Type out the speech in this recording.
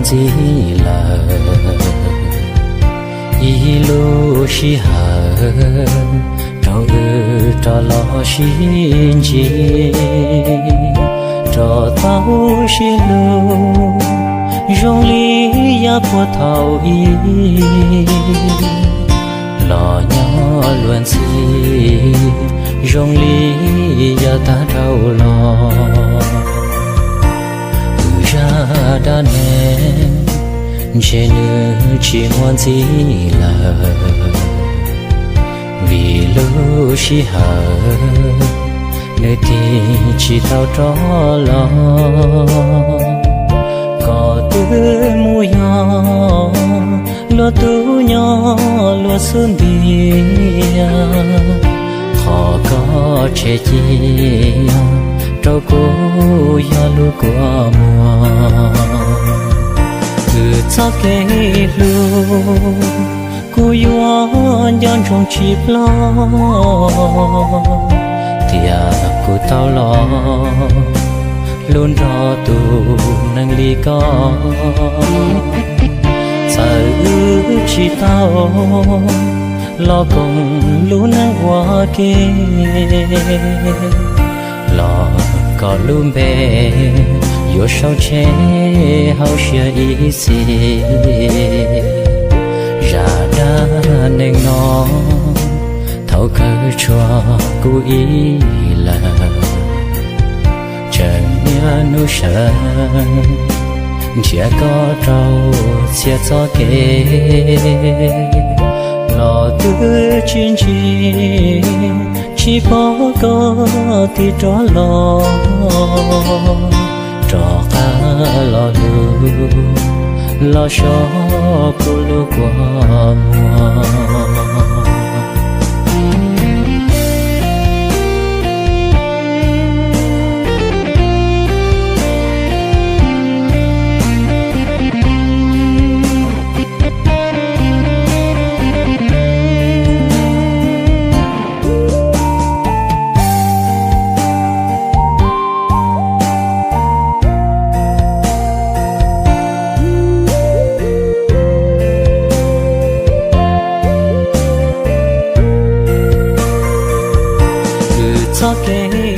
ntxiv lawm. Ib lub sij hawm rau wb rov los sib ntsib, rov tau sib hlub zoo li yav puag thaum ub, los nyob luag ntxhi zoo li yav tag dhau los. Wb zaj dab neeg ntshe nws tsis muaj ntxiv lawm, vim lub sij hawm nws tig tsis tau rov los. Koj twb mus yog luag tub nyob luag xub ntiag, qhov koj tshem cia rau kuv yog lub kua muag. Wb txoj kev hlub kuv yuav nco ntsoov tsis ploj, tias kuv tau los hlub nrog tus neeg li koj. Txawm wb tsis tau los koom lub neej ua ke, los kom lub npe yuav sau tseg hauv siab ib txhis. Zaj dab neeg no thaum kawg tshuav kuv ib leeg, tseem niaj hnub sawv nrhiav koj rau txhia txoj kev, los twb tsis ntsib, tsis pom koj tig rov los, rov qab los hlub, los so kuv lub kua muag. Wb txoj kev